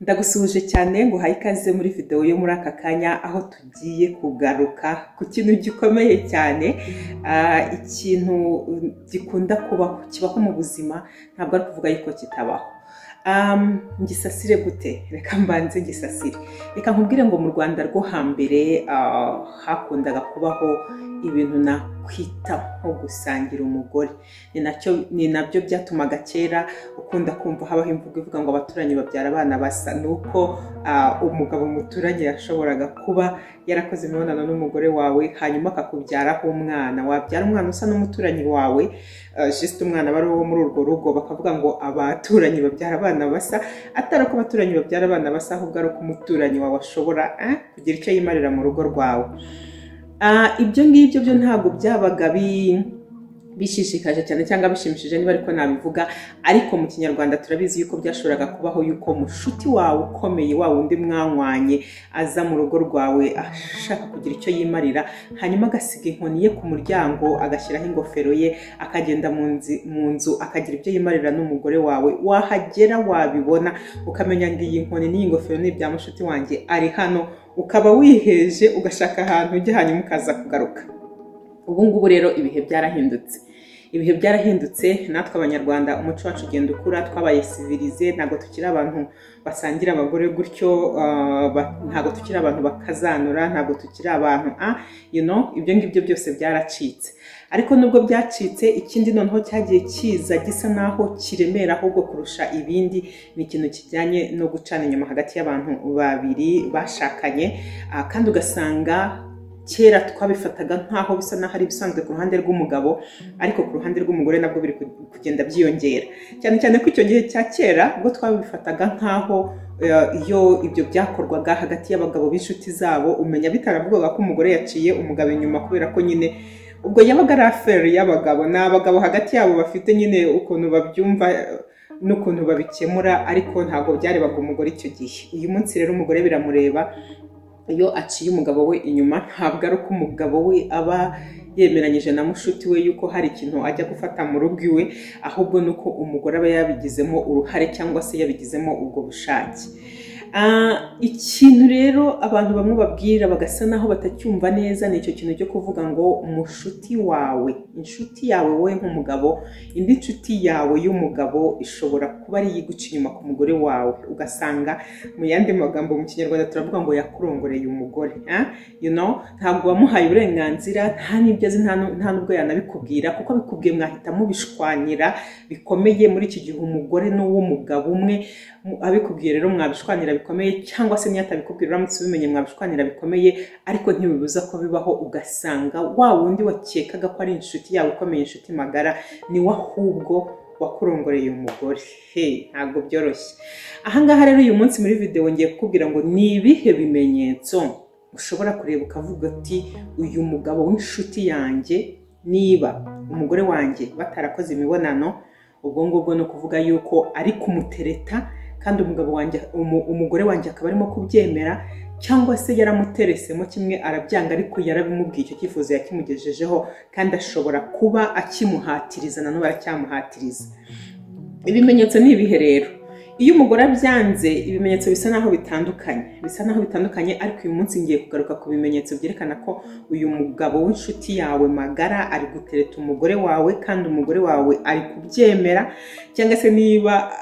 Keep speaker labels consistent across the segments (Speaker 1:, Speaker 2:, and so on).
Speaker 1: Ndagusuhuje cyane ngo uhaye ikaze muri videwo yo muri aka kanya, aho tugiye kugaruka ku kintu gikomeye cyane, ikintu gikunda kubaho, kibaho mu buzima, ntabwo ari ukuvuga yuko kitabaho. Ngisasire gute? Reka mbanze ngisasire. Reka nkubwire ngo mu Rwanda rwo hambere hakundaga kubaho ibintu nakwita nko gusangira umugore. Ni nabyo byatumaga kera ukunda kumva habaho imvugo ivuga ngo abaturanyi babyara abana basa. Ni uko umugabo muturanye yashoboraga kuba yarakoze imibonano n'umugore wawe, hanyuma akakubyaraho umwana. Wabyara umwana usa n'umuturanyi wawe, juste umwana aba ari uwo muri urwo rugo, bakavuga ngo abaturanyi babyara abana basa, atari uko abaturanyi babyara abana basa, ahubwo ari uko umuturanyi wawe ashobora kugira icyo yimarira mu rugo rwawe. Ibyo ngibyo byo ntabwo byabaga bishishikaje cyane cyangwa bishimishije, niba ariko nabivuga, ariko mu Kinyarwanda turabizi yuko byashoboraga kubaho yuko mushuti wawe ukomeye, wa wundi mwanywanye, aza mu rugo rwawe ashaka kugira icyo yimarira, hanyuma agasiga inkoni ye ku muryango, agashyiraho ingofero ye, akagenda mu nzu akagira ibyo yimarira n'umugore wawe. Wahagera wabibona ukamenya ngo iyi nkoni n'iyi ngofero ni ibya mushuti wanjye, ari hano, ukaba wiheje ugashaka ahantu ujya, hanyuma ukaza kugaruka. Ubu ngubu rero ibihe byarahindutse, ibihe byarahindutse. Natwe Abanyarwanda umuco wacu ugenda ukura, twabaye civilisé, ntabwo tukiri abantu basangira abagore gutyo, ntabwo tukiri abantu bakazanura, ntabwo tukiri abantu ibyo ngibyo byose byaracitse. Ariko nubwo byacitse, ikindi noneho cyagiye kiza gisa naho kiremera ahubwo kurusha ibindi ni ikintu kijyanye no gucana inyuma hagati y'abantu babiri bashakanye, kandi ugasanga kera twabifataga nk'aho bisa n'aho ari ibisanzwe ku ruhande rw'umugabo, ariko ku ruhande rw'umugore nabwo biri kugenda byiyongera cyane cyane ko icyo gihe cya kera ubwo twabifataga nk'aho iyo ibyo byakorwaga hagati y'abagabo b'inshuti zabo, umenya bitaravugaga ko umugore yaciye umugabo inyuma, kubera ko nyine ubwo yabaga ari affaire y'abagabo, ni abagabo hagati yabo bafite nyine ukuntu babyumva n'ukuntu babikemura, ariko ntabwo byarebaga umugore icyo gihe. Uyu munsi rero umugore biramureba. Iyo aciye umugabo we inyuma, ntabwo ari uko umugabo we aba yemeranyije na mushuti we yuko hari ikintu ajya gufata mu rugo iwe, ahubwo ni uko umugore aba yabigizemo uruhare cyangwa se yabigizemo ubwo bushake. Ikintu rero abantu bamwe babwira bagasa naho batacyumva neza ni icyo kintu cyo kuvuga ngo mushuti wawe, inshuti yawe wowe nk'umugabo, indi nshuti yawe y'umugabo ishobora kuba ari iguca inyuma ku mugore wawe, ugasanga mu yandi magambo mu Kinyarwanda turavuga ngo yakurongoreye umugore. Ntabwo wamuhaye uburenganzira, nta n'ibyo azi, nta n'ubwo yanabikubwira, kuko abikubwiye mwahita mubishwanira bikomeye. Muri iki gihe umugore n'uw'umugabo umwe, abikubwiye rero mwabishwanira bikomeye, cyangwa se niyo atabikubwira uramutse ubimenye mwabishwanira bikomeye, ariko ntibibuza ko bibaho. Ugasanga wa wundi wakekaga ko ari inshuti yawe ikomeye, inshuti magara, niwe ahubwo wakurongoreye umugore. He, ntabwo byoroshye. Ahangaha rero uyu munsi muri videwo ngiye kukubwira ngo ni ibihe bimenyetso ushobora kureba ukavuga ati uyu mugabo w'inshuti yanjye, niba umugore wanjye batarakoze imibonano, ubwo ngubwo ni ukuvuga yuko ari kumutereta, kandi umugabo wanjye, umugore wanjye akaba arimo kubyemera, cyangwa se yaramuteresemo kimwe arabyanga, ariko yarabimubwiye, icyo cyifuzo yakimugejejeho, kandi ashobora kuba akimuhatiriza, na n'ubu aracyamuhatiriza. Ibimenyetso ni ibihe rero? Iyo umugore abyanze, ibimenyetso bisa naho bitandukanye, bisa naho bitandukanye, ariko uyu munsi ngiye kugaruka ku bimenyetso byerekana ko uyu mugabo w'inshuti yawe magara ari gutereta umugore wawe, kandi umugore wawe ari kubyemera, cyangwa se niba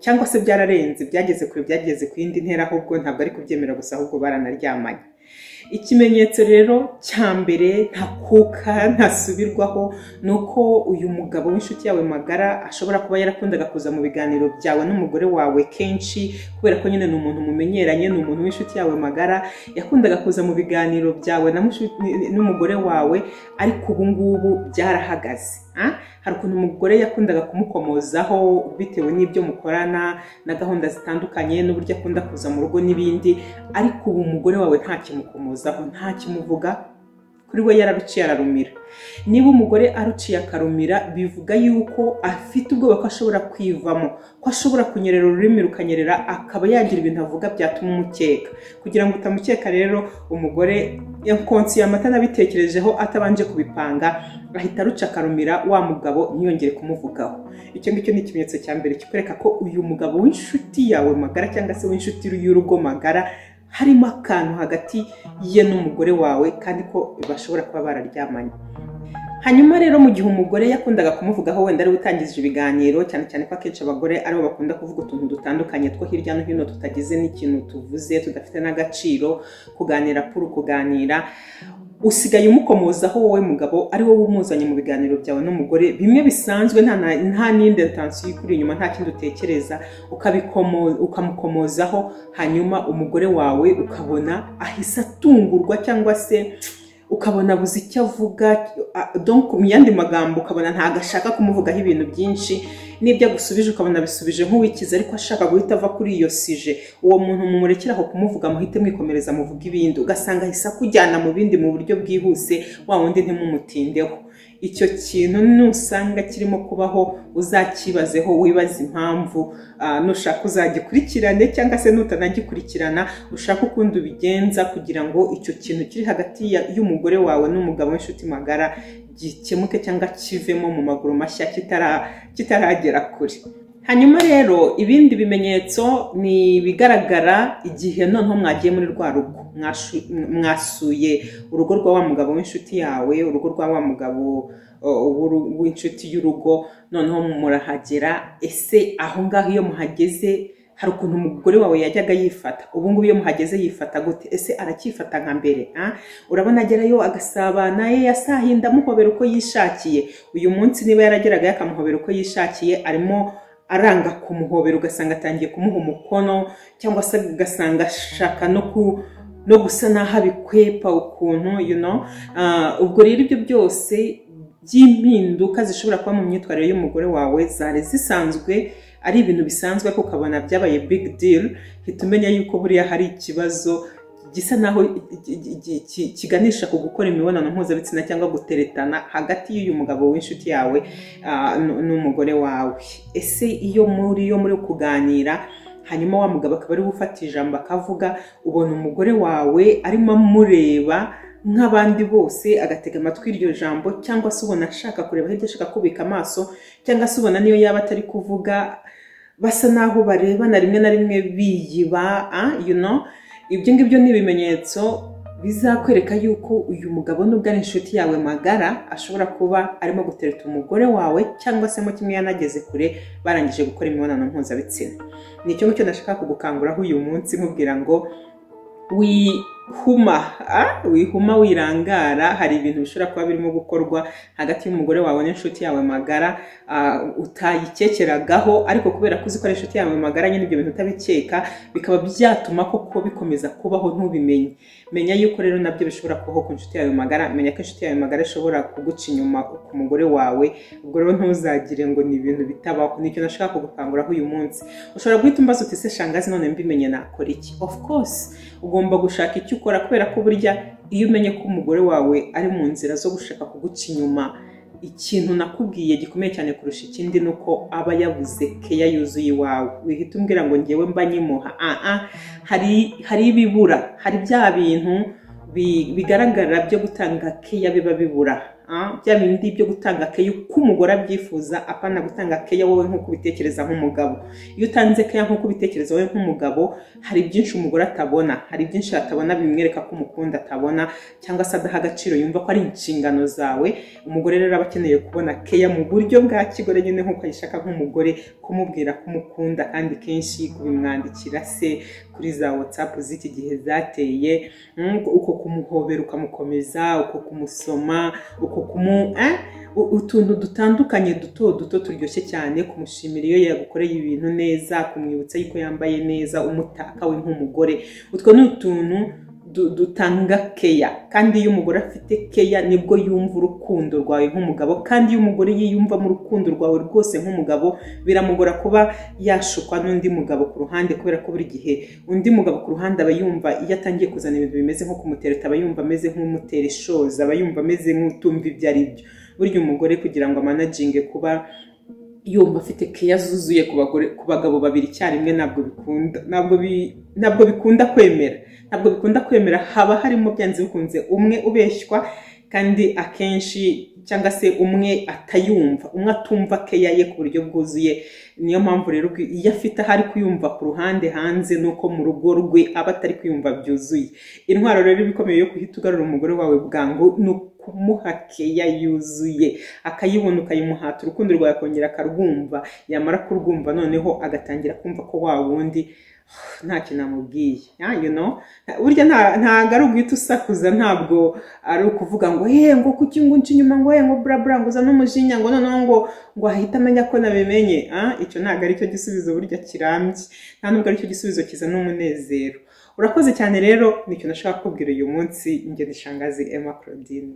Speaker 1: cyangwa se byararenze, byageze kure, byageze ku yindi ntera, ahubwo ntabwo ari kubyemera gusa, ahubwo baranaryamanye. Ikimenyetso rero cya mbere ntakuka ntasubirwaho ni uko uyu mugabo w'inshuti yawe magara ashobora kuba yarakundaga kuza mu biganiro byawe n'umugore wawe kenshi, kubera ko nyine ni umuntu mumenyeranye, ni umuntu w'inshuti yawe magara, yakundaga kuza mu biganiro byawe n'umugore wawe, ariko ubu ngubu byarahagaze. Hari ukuntu umugore yakundaga kumukomozaho bitewe n'ibyo mukorana na gahunda zitandukanye n'uburyo akunda kuza mu rugo n'ibindi, ariko ubu umugore wawe ntakimukomozaho, ntakimuvuga, kuri we yararuciye ararumira. Niba umugore aruciye akarumira, bivuga yuko afite ubwoba ko ashobora kwivamo, ko ashobora kunyerera, ururimi rukanyerera, akaba yagira ibintu avuga byatuma umukeka. Kugira ngo utamukeka rero, umugore yakonsiye amata anabitekerejeho atabanje kubipanga, Ahita aruca akarumira wa mugabo, ntiyongere kumuvugaho. Icyo ngicyo ni ikimenyetso cya mbere kikwereka ko uyu mugabo w'inshuti yawe magara cyangwa se w'inshuti y'urugo magara harimo akantu hagati ye n'umugore wawe, kandi ko bashobora kuba bararyamanye. Hanyuma rero mu gihe umugore yakundaga kumuvugaho wenda ari utangije ibiganiro, cyane cyane ko akenshi abagore aribo bakunda kuvuga utuntu dutandukanye two hirya no hino tutagize n'ikintu tuvuze, tudafite n'agaciro, kuganira puru kuganira, usigaye umukomozaho wowe mugabo ari wowe umuzanye mu biganiro byawe n'umugore, bimwe bisanzwe, nta n'indi intention ikuri inyuma, nta kindi utekereza, ukamukomozaho. Hanyuma umugore wawe ukabona ahise atungurwa cyangwa se ukabona abuze icyo avuga, donc mu yandi magambo ukabona ntabwo ashaka kumuvugaho ibintu byinshi, n'ibyo agusubije ukabona bisubije nk'uwikiza, ariko ashaka guhita ava kuri iyo sujet. Uwo muntu mumurekere aho kumuvuga, muhite mwikomereza muvuga ibindi, ugasanga ahise akujyana mu bindi mu buryo bwihuse, wa wundi ntimumutindeho. Icyo kintu nusanga kirimo kubaho uzakibazeho, wibaze impamvu, nushaka uzagikurikirane cyangwa se nutanagikurikirana ushaka ukundi ubigenza kugira ngo icyo kintu kiri hagati y'umugore wawe n'umugabo w'inshuti magara gikemuke cyangwa kivemo mu maguru mashya kitaragera kure. Hanyuma rero ibindi bimenyetso ni ibigaragara igihe noneho mwagiye muri rwa rugo, mwasuye urugo rwa wa mugabo w'inshuti yawe, urugo rwa wa mugabo w'inshuti y'urugo, noneho murahagera. Ese aho ngaho iyo muhageze hari ukuntu umugore wawe yajyaga yifata? Ubu ngubu iyo muhageze yifata gute? Ese aracyifata nka mbere? Urabona agerayo agasabana, ye yasahinda amuhobera uko yishakiye. Uyu munsi niba yarageraga yakamuhobera uko yishakiye, arimo aranga kumuhobera, ugasanga atangiye kumuha umukono, cyangwa se ugasanga ashaka no gusa naho abikwepa ukuntu, you know. Ubwo rero ibyo byose by'impinduka zishobora kuba mu myitwarire y'umugore wawe zari zisanzwe ari ibintu bisanzwe, ariko ukabona byabaye big deal, hita umenya yuko buriya hari ikibazo gisa naho kiganisha ku gukora imibonano mpuzabitsina cyangwa guteretana hagati y'uyu mugabo w'inshuti yawe n'umugore wawe. Ese iyo muri kuganira, hanyuma wa mugabo akaba ari gufata ijambo akavuga, ubona umugore wawe arimo amureba nk'abandi bose agatega amatwi iryo jambo, cyangwa se ubona ashaka kureba hirya, ashaka kubika amaso, cyangwa se ubona niyo yaba atari kuvuga basa naho barebana rimwe na rimwe biyiba, you know. Ibyo ngibyo ni ibimenyetso bizakwereka yuko uyu mugabo nubwo ari inshuti yawe magara ashobora kuba arimo gutereta umugore wawe, cyangwa se mo kimwe yanageze kure barangije gukora imibonano mpuzabitsina. Ni icyo ngicyo nashaka kugukanguraho uyu munsi, nkubwira ngo wihuma wirangara, hari ibintu bishobora kuba birimo gukorwa hagati y'umugore wawe n'inshuti yawe magara utayikekeragaho, ariko kubera ko uzi ko ari inshuti yawe magara nyine ibyo bintu utabikeka, bikaba byatuma koko bikomeza kubaho ntubimenye. Menya yuko rero nabyo bishobora kubaho ku nshuti yawe magara, menya ko inshuti yawe magara ishobora kuguca inyuma ku mugore wawe, ubwo rero ntuzagire ngo ni ibintu bitabaho. Nicyo nashaka kugukanguraho uyu munsi. Ushobora guhita umbaza uti se shangazi none mbimenye nakora iki? Of course ugomba gushaka icyo ukora, kubera ko burya iyo umenye ko umugore wawe ari mu nzira zo gushaka kuguca inyuma, ikintu nakubwiye gikomeye cyane kurusha ikindi ni uko aba yabuze keya yuzuye iwawe. Wihita umbwira ngo ngewe mba nyimuha, hari ibibura, hari bya bintu bigaragara byo gutanga keya biba bibura, bya bindi byo gutanga keya uko umugore abyifuza, apana gutanga keya wowe nk'uko ubitekereza nk'umugabo. Iyo utanze keya nk'uko ubitekereza wowe nk'umugabo, hari byinshi umugore atabona, hari byinshi atabona bimwereka ko umukunda atabona, cyangwa se adaha agaciro, yumva ko ari inshingano zawe. Umugore rero aba akeneye kubona keya mu buryo bwa kigore nyine nk'uko ayishaka nk'umugore, kumubwira ko umukunda, kandi kenshi kubimwandikira se kuri za WhatsApp z'iki gihe zateye, uko kumuhobera ukamukomeza, uko kumusoma, uko utuntu dutandukanye duto duto turyoshye cyane, kumushimira iyo yagukoreye ibintu neza, kumwibutsa yuko yambaye neza, umutaka we nk'umugore. Utwo ni utuntu dutanga keya, kandi iyo umugore afite keya nibwo yumva urukundo rwawe nk'umugabo, kandi iyo umugore yiyumva mu rukundo rwawe rwose nk'umugabo, biramugora kuba yashukwa n'undi mugabo ku ruhande, kubera ko buri gihe undi mugabo ku ruhande aba yumva iyo atangiye kuzana ibintu bimeze nko kumutereta, aba yumva ameze nk'umutera ishoza, aba yumva ameze nk'utumva ibyo ari byo. Burya umugore kugira ngo amanaginge kuba yumva afite keya zuzuye ku bagabo babiri icyarimwe, ntabwo bikunda, ntabwo bikunda kwemera, ntabwo bikunda kwemera. Haba harimo byanze bikunze umwe ubeshywa Kandi akenshi cyangwa se umwe atayumva, umwe atumva keya ye ku buryo bwuzuye. Niyo mpamvu rero iyo afite aho ari kuyumva ku ruhande hanze, nuko mu rugo rwe aba atari kuyumva byuzuye. Intwaro rero ikomeye yo guhita ugarura umugore wawe bwangu ni ukumuha keya yuzuye, akayibona, ukayimuhata urukundo rwawe, akongera akarwumva. Yamara kurwumva, noneho agatangira kumva ko wa wundi nta kintu amubwiye. Burya ntabwo ari uguhita usakuza, ntabwo ari ukuvuga ngo ye ngo kuki ngo unce inyuma, ngo ye ngo bla bla, ngo uzane umujinya, ngo noneho ngo ahite amenya ko nabimenye. Icyo ntabwo ari cyo gisubizo burya kirambye, nta nubwo ari cyo gisubizo kizana umunezero. Urakoze cyane rero, nicyo nashaka kukubwira uyu munsi. Njye ni Shangazi Emma Claudine.